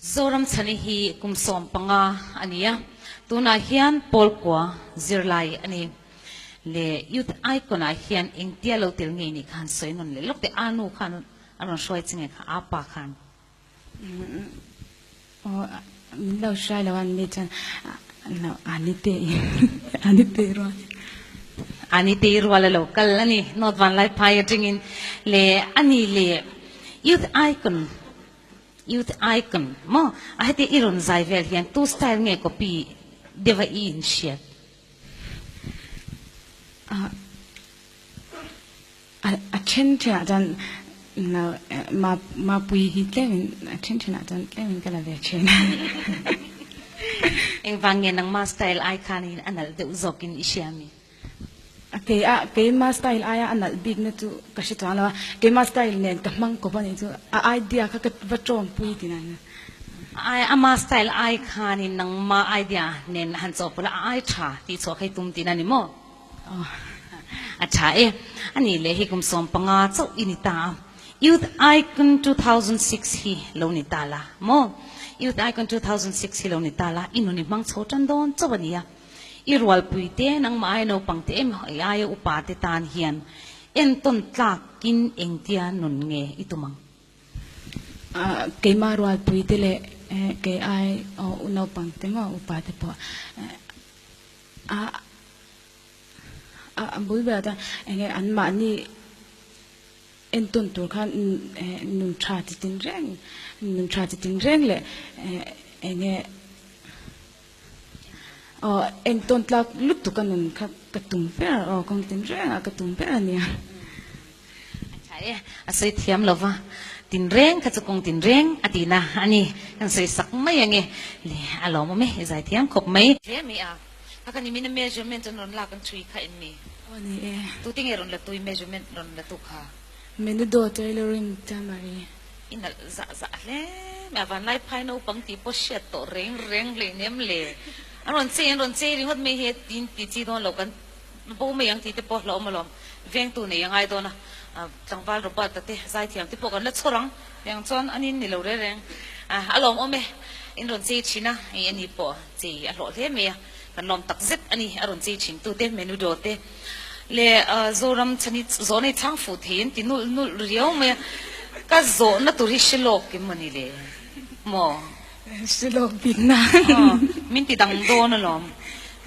Zoramchhani hi kum 15 a ni a, tunah hian Pawlkua zirlai a ni. Le Youth Icon ah hian engtia lo tel ngei nih khan sawi nawn leh lawk teh, a nu khan a rawn hruai che nge kha a pa khan? Aw min lo hruai lo a ni chuan a ni te a ni te rual. A ni te rual a lo kal a ni, North Vanlaiphai atangin le a ni le Youth Icon Youth Icon maw a heti i rawn zai vel hian tu style nge copy deuh a i inhriat? A then thenah chuan Mapui hi tlemin a then thenah chuan tlemin ka la ve thin. Engvang nge nangma style ai khanin a nalh deuh zawkin i hria mi? Kei a keima style aia a nalh bikna chu ka hre chuang lo a, keima style nen ka hmang kawp a nih chu a idea kha ka va tawngpui tih na nia. Ai ama style ai khanin nangma idea nen han chawhpawlh a, a ai tha tih chhuah kha i tum tihna ni maw? Aw. A tha e. A nih leh hi kum 15 chauh i ni ta a. Youth Icon 2006 hi lo ni ta la maw? Youth Icon 2006 hi lo ni ta la, i nun i hmang chho tan dawn chauh a nia. I rualpui te, nangmah aia naupang te em i aia upa te tan hian entawn tlakin engtia nun nge i tum ang? Keimah rualpui te leh kei ai naupang te maw upa te pawh a bul berah chuan enge anmahni entawn tur khan nun tha chi tin reng nun tha chi tin reng leh enge Aw entawn tlak lutuk a nun kha ka tum ber aw kawng tin reng ah ka tum ber a nia. A tha e, a sawi thiam lo va, tin reng kha chu kawng tin reng a tih na a ni, kan sawi sak mai ange, le a lawmawm e, i zai thiam khawp mai. Hle mai a, kha kha nimin a measurement an rawn lak an chhui kha em ni? Aw ni e. Tute nge rawn la tu i measurement rawn la tu kha? Menudo tailoring Tamari. I nalh zah zah hle mai a, vanlai phai naupang tih pawh hriat tawh reng reng hlei nem le. An rawn chei an rawn chei ringawt mai hi tin ti chi dawn lo kan bo mai ang tih te pawh hlauhawm alawm. Vengtu nei a ngai dawn a, tlangval Robert-a te zaithiam te pawh kan la chhawr ang tiang chuan an in ni lo reng reng. A lawmawm e, in rawn chei thin a, hei ani pawh chei a hlawh hle mai a, kan lawm tak zet a ni a rawn chei thin tute Menudo te leh Zoram chhani zawhna i chhang fuh thei an ti nulh nulh riau mai a, ka zawhna tur hi hre lawk em maw ni le maw? Hre lawk bik na. Aw, min ti dang dawn alawm.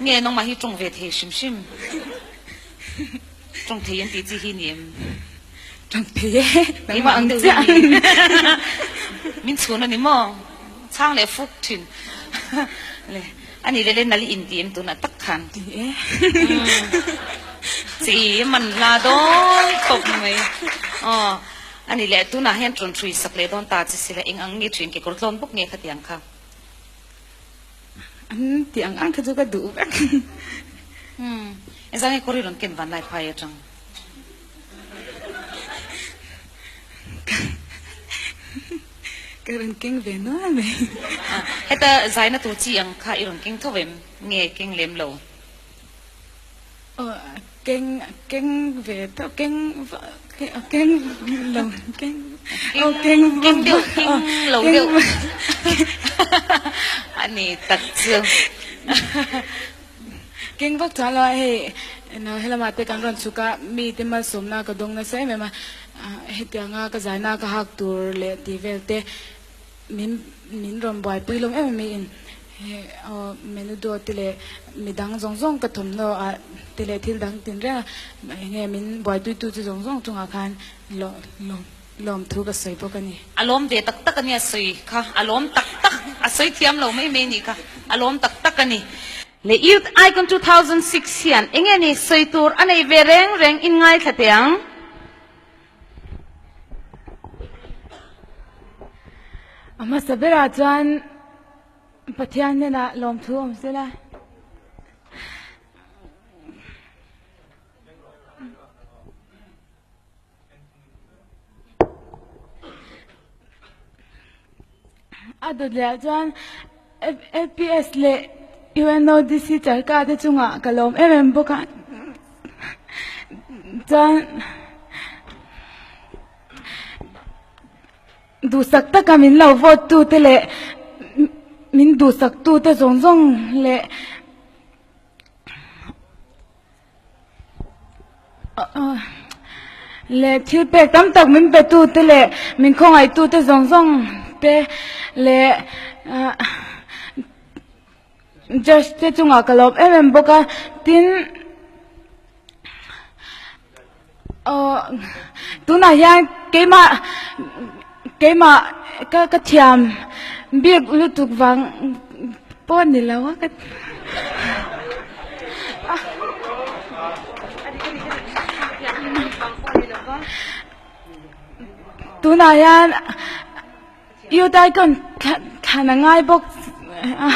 Nge nangmah hi tawng ve thei hrim hrim. Tawng thei an tih chi hi ni em? Tawng thei e, nangmah ang chiah. Min chhun a ni maw? Chhang leh fuk thin. Le, a nih leh le nal i inti em tunah tak khan? Ti e. Chi man hla dawn khawp mai. Aw, a nih leh tunah hian rawn hrui sak leh dawn ta che sila eng ang nge thin kekawr tlawn bawk nge khatiang kha? An tih ang ang kha chu ka duh vek. Umm, engzah nge kawr i rawn ken van lai phai atang? Ka rawn keng ve nual mai. Heta zaina tur chi ang kha i rawn keng tho em? Nge keng lem lo? Aw, keng keng ve tho, keng keng lo keng aw keng keng deuh keng lo deuh a ni tak chu. Keng vak chuan lo a hei helamah te kan rawn chhuk a, mi te malsawmna ka dawng nasa em em a, hetianga ka zaina ka hak tur leh tih vel te min min rawn buaipui lawm em em in aw menu dawt te leh midang zawng zawng ka thawmhnaw ah te leh thil dang tin reng a enge min buaipui tu chu zawng zawng chungah khan lawm lawm lawmthu ka sawi bawk a ni. A lawm ve tak tak a nia sawi kha, a lawm tak tak, a sawi thiam lo mai mai nih kha, a lawm tak tak a ni. Le Youth Icon 2006 hian enge ni sawi tur a nei ve reng reng in ngaithla teh ang. A hmasa berah chuan Pathian hnenah lawmthu awm sela. A dawt leh ah chuan LPS leh UNODC charka te chungah ka lawm em em bawk a chuan duhsak taka min lo vote tu te leh. min duhsak tu te zawng zawng leh leh thil pek tam tak min pe tu te leh min khawngaih tu te zawng zawng te leh ah judge te chungah ka lawm em em bawk a tin aw tunah hian keimah keimah ka ka thiam bik lutuk vang pawh a ni lo a ka tunah hian Youth Icon thlan a ngai bawk a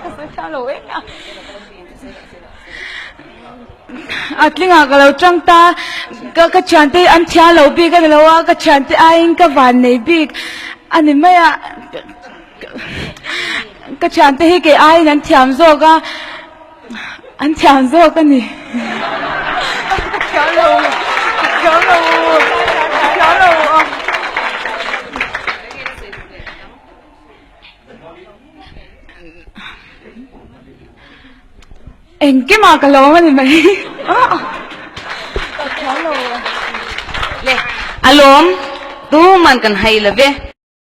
ka sawi thiam lo em a a tlingah ka lo tang ta ka ka thiante an thiam lo bik a ni lo a ka thiante aiin ka van nei bik a ni mai a ka thiante hi kei aiin an thiam zawk a an thiam zawk a ni ka thiam lo ka thiam lo ka thiam lo a. Engkimah ka lawm a ni mai. Le, a lawm, tuman kan hai lo ve.